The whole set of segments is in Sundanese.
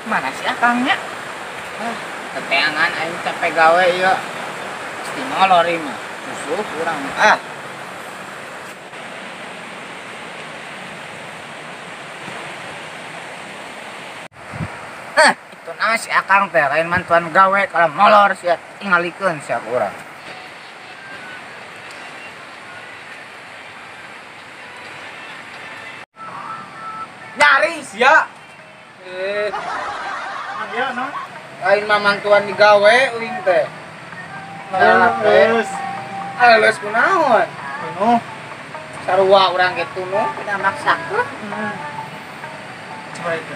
Mana sih akangnya? Ah, teteangan aing capek gawe ieu. Pasti molor ieu mah. Musuh urang mah. Ah. Hah, itu nama si akang teh lain mantuan gawe kalau molor sia tingalikeun sia ku urang. Nyari sia. Ya, no. Lain mah mantuan digawe uing teh. Halus. Halus kunaon? Kuno. Sarua urang ge tunu kudu maksakeun. Coba itu.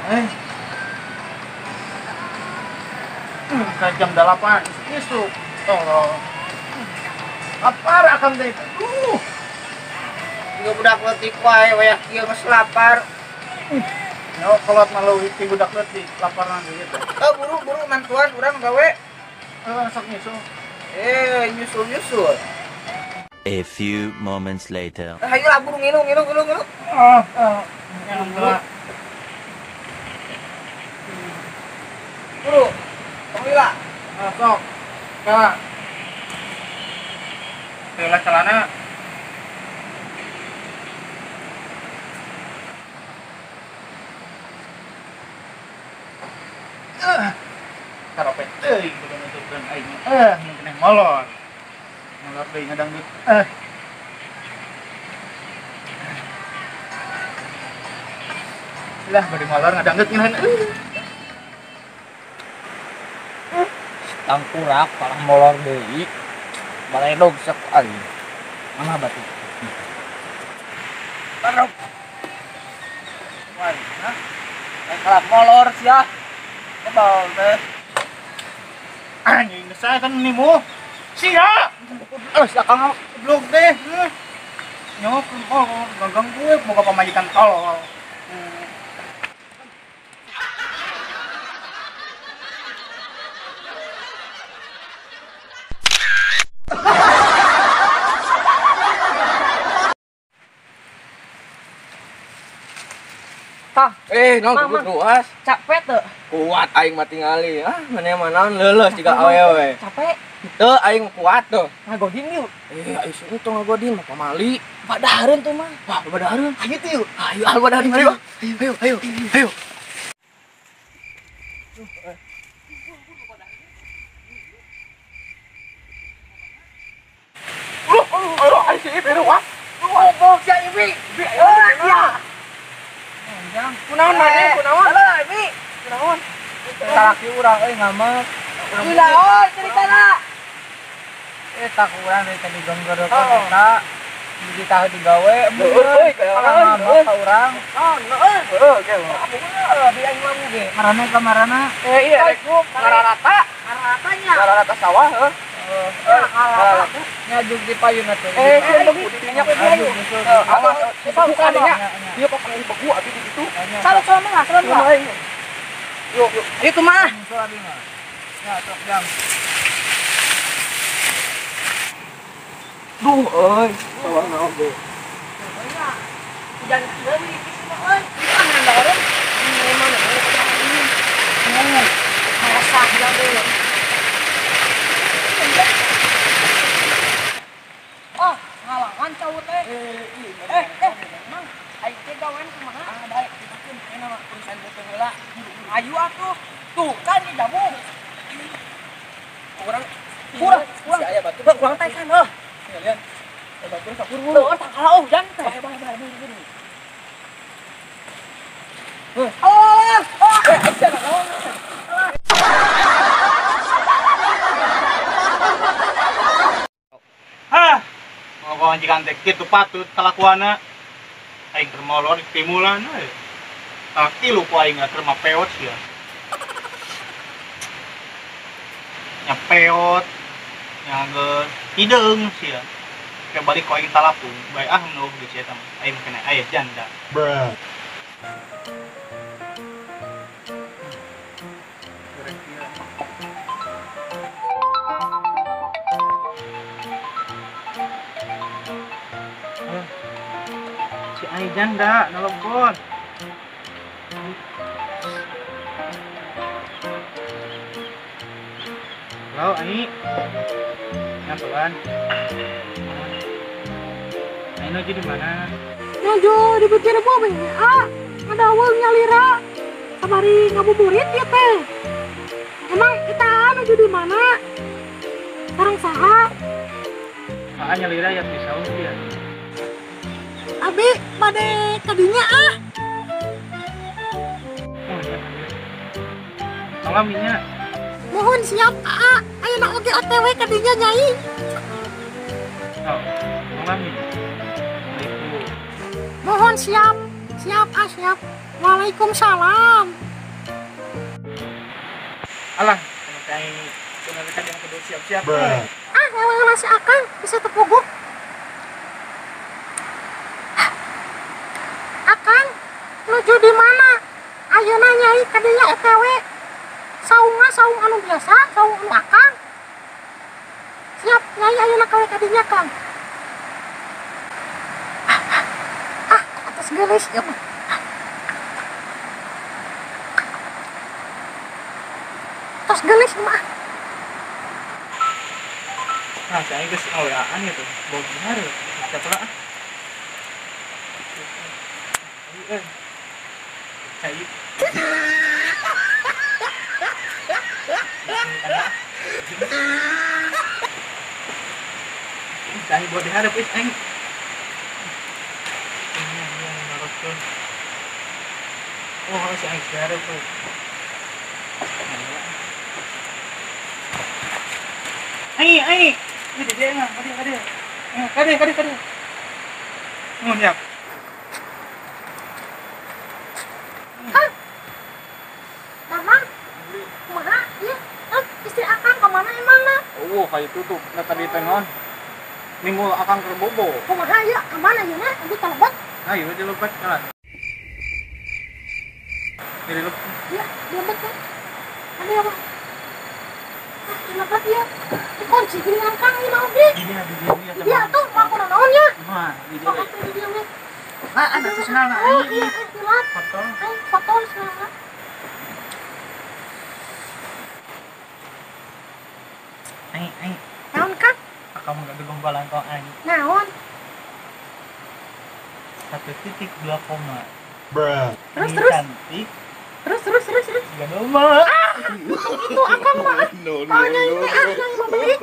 Jam 8 isuk. Tolong. Lapar akang teh. Ieu budak leutik wae wayah kieu geus lapar. Yo kolot malu ti budak leutik laparan gitu. Oh, buru-buru mantuan urang gawe. Sok nyusul. Nyusul-nyusul. A few moments later. Ayo lah buru ngilu. Buru. Tong lila. Sok. Ka. Lila celana. Karopet teuing kudu nutupkeun aing. Mungkin molor. Molor deui ngadangdut. Lah bari molor ngadangdut ngeunaheun. Tangkurak kalah molor deui. Baledog sok aing. Mana batu? Tarok. Wah, hah? Kalah molor sia. Kebal teh. Anjing, saya kan nimu. Sia. Alah, si akang goblok deh. Nyok, oh, gagang gue boga pamajikan tolol. Tah, non kuat. Capek teu? Kuat aing mah tingali. Ah, maneh mah naon leuleus jiga awewe. Capek. Teu aing kuat tuh. Ngagodin yuk. Aing tong ngagodin mah pamali. Badahareun tuh mah. Wah, badahareun. Ayo tuh yuk. Ayo al badahareun ayo. Ayo, ayo, ayo. Aduh, aing si Ibi wah. Goblok sia Ibi. Ya. Kunaon maneh, kunaon? Halo, Ibi. Kunaon? Salaki urang euy ngamek. Kunaon ceritana? Tak urang dari tadi gonggorokan eta. Hiji tahu digawe, euy, ngamek ka urang. Naon, heeh. Heeh, ge. Abi aing mah ge. Marana ka marana? Iya, rek ngararata. Ngararatanya. Ngararata sawah, heuh. Ngararata. Nyajuk di payun atuh. Beku di dinya. Awas, buka dinya. Ieu kok pengen beku abi di ditu. Salah salah mah, salah mah. Yuk, yuk. Itu mah. Nyusul abi mah. Ya, sok jam. Duh, euy, sawahna oge. Hujan deui di mah euy. Angan daerah. Ini mana ini. Merasa deui. Oh, ngalangan cau teh. Mang, aing teh gawean kumaha? Ah, baik, ditakeun ayeuna mah urusan beuteung heula. Ayu atuh. Tuh kan di jamu. Kurang kurang kurang. Si aya batu kurang teh kan heuh. Kalian batur kapur buru. Heuh, tangkala oh hujan teh. Bae bae bae buru. Heuh. Oh, oh. Sia naon? Hah. Pamajikan teh kitu patut kalakuanna. Aing keur molor timulan euy. Taki lu ku aing keur mah peot sia. Nya peot. Nya geus hideung sia. Kayak balik ku aing talapung, bae ah nu geus eta mah. Aing kena aya janda. Bruh. Si ai janda nelpon. Halo, Ani. Ngapain? Ani nuju di mana? Nuju di Bukit Rebo, ah, ada awal nyalira. Kamari ngabuburit ya teh. Emang kita nuju di mana? Sareng saha? Ah, nyalira ya di saung ya. Abi bade kadinya ah. Oh iya. Tolong minyak. Mohon siap aa, ayeuna oge OTW kadinya nyai. Oh, tolong minyak. Mohon siap, siap ah siap. Waalaikumsalam. Alah, kayak cuma yang kedua siap-siap. Ah, ngewe si akang bisa tepuguk. Akang, nuju di mana? Ayeuna nyai kadinya OTW. Saungna saung anu biasa, saung anu akang. Siap nyai ayeuna kawe kadinya kang. Ah, atas gelis ya mah. Atas gelis mah. Nah, saya geus aweaan gitu. Bau benar. Siapa lah? Ayo, cai. Cai buat diharap is aing. Ini yang naroskeun. Oh, si aing diharap tuh. Ai, ai. Ini dia mah, kade kade. Kade kade kade. Mun siap. Hah? Mama? Kumaha? Ieu, istri akang ka mana emangna? Oh, kayak tutup. Nah tadi teh naon? Nimul akang keur bobo. Kumaha ieu? Ka mana ieu na? Abi telebat. Ayo dilebat kalah. Dilebat. Iya, dilebat kan. Ada apa? Dilebat ya. Dikunci geuningan kang ieu mah oge. Iya, di dieu ya. Iya tuh, mau aku naon nya? Mah, di dieu. Di dieu we. Ah, ada tuh senang oh, iya, dilat. Foto. Aing foto senang. Aing, aing. Naon kang? Akang mah gaduh gombalan kau aing. Naon? 1.2 koma. Bruh. Terus terus. Cantik. Terus terus terus terus. Tiga doma. Ah, itu akang mah. No, no, Tanya ini ah, yang mau beli.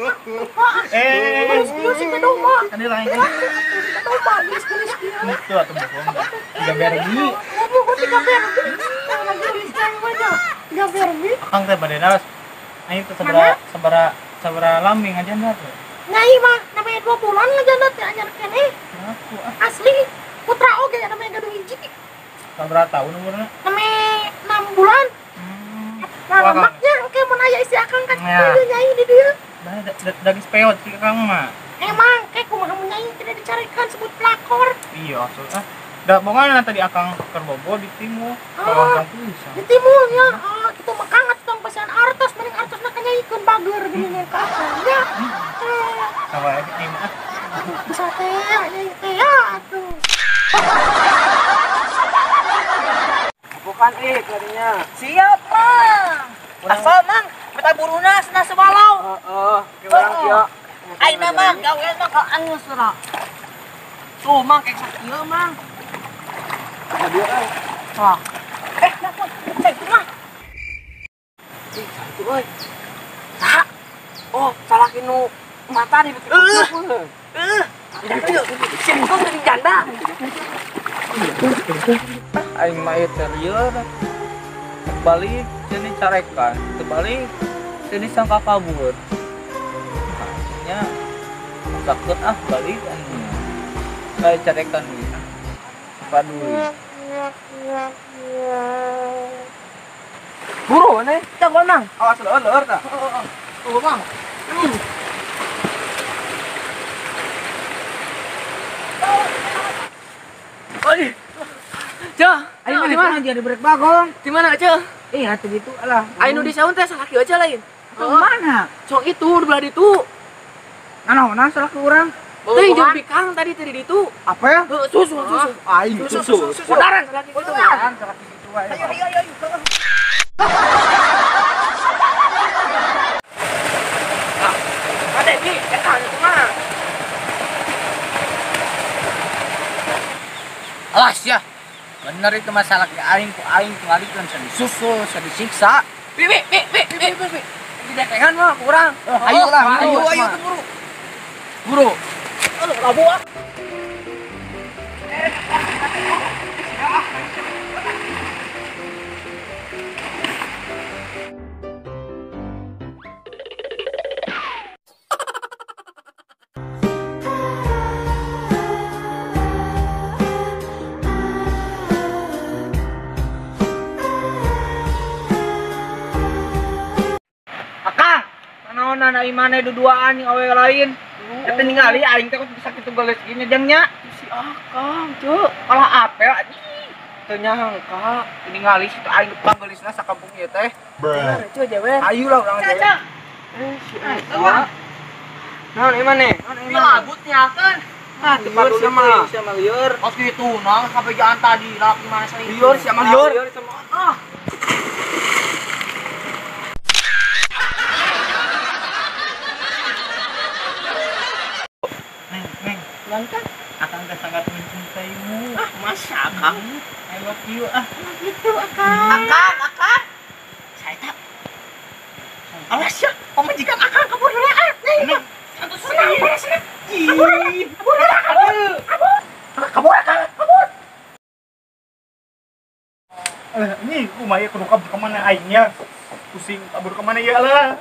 Eh, terus terus tiga doma. Kan lain. Tiga doma, geus geus kieu. Itu atuh bohong. Tiga bergi. Oh, tiga bergi. Lagi geus tiga bergi. Akang teh bade naros. Aing teh sabaraha lami ngajanda teh. Nyai mah namanya 2 bulan ngajanda teh anyar keneh. Aku ah. Asli putra oge namanya gaduh hiji. Sabaraha tahun umurna? Namanya 6 bulan. Nah, lemaknya oke mun aya istri akang kan ya. Nyai di dieu. Nah, daging peot si akang mah. Emang kayak kumaha mun nyai tidak dicarikan sebut pelakor. Iya, asuh ah. Da bongan tadi akang keur bobo di timur. Oh, di timur ya. Oh, kitu mah kang atuh tong pasian artos mending artosna ka nyaikeun bager geuningan ka akang nya. Sawa ini mah. Bisa teh nyai teh ya atuh. Bukan kadinya. Siap, Mang. Asal, Mang, minta buruna cenah sewalau. Heeh, ke urang kieu. Ayeuna Mang, gawean mah ka angus cenah. Tuh, Mang, kayak sakieu, Mang. Ka dieu euy. Tah. Nah, cek mah. Ih, satu euy. Saha? Oh, salaki nu mata di bikin. Heeh. Singkong jadi janda. Aing mah ieu teh lieur. Balik jadi carekan, terbalik jadi sangka kabur. Nya sakit ah balik aing. Kayak carekan deui. Paduli. Buru nih, Tunggu, Mang. Awas leur-leur tah. Tunggu, Mang. Oi. Ceu, ayo di mana? Dia diberi bagong. Di mana, Ceu? Iya, atuh gitu alah. Ayo nu di saun teh salaki aja lain. Tuh mana? Cong itu di belah ditu. Nanaonan salaki urang? Teuing jeung bikang tadi teh di ditu. Apa ya? Heuh, susu susu. Aing Susu susu. Udaran salaki kitu. Udaran salaki kitu wae. Ayo ayo ayo. Bener itu masalah ke aing ku aing tingalikeun disusul, disiksa. Bi bi bi bi bi bi. Didekengan mah kurang. Ayo lah, ayo ayo tuh buru. Buru. Aduh, labu ah. Naonan ai maneh duduaan jeung awewe lain. Eta ningali aing teh kok bisa kitu geus gini jeung nya. Si Akang, cuk. Kalah apel anjing. Teu nyangka ningali situ aing panggelisna sakampung ieu teh. Bener, cuk jewer. Ayo lah urang jewer. Si Akang. Naon ai maneh? Ini lagut nyakeun. Ah, teu paduli mah. Sia mah lieur. Kos kitu nang kapejaan tadi laki mana sering. Lieur sia mah lieur. Ah. Kan akang teh sangat mencintaimu. Ah, masa akang? I love you ah. Gitu akang. Akang, akang. Saya tak. Awas ya, pemajikan akang kabur heula ah. Nih, atuh senang, senang. Kabur, kabur, kabur. Kabur. Kabur akang, kabur. Ini kumaha kudu kabur ka mana aingnya? Pusing kabur ka mana ya lah.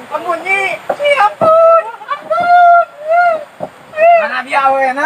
Ampun, Nyi. Nyi, ampun. Ampun. Mana biawena?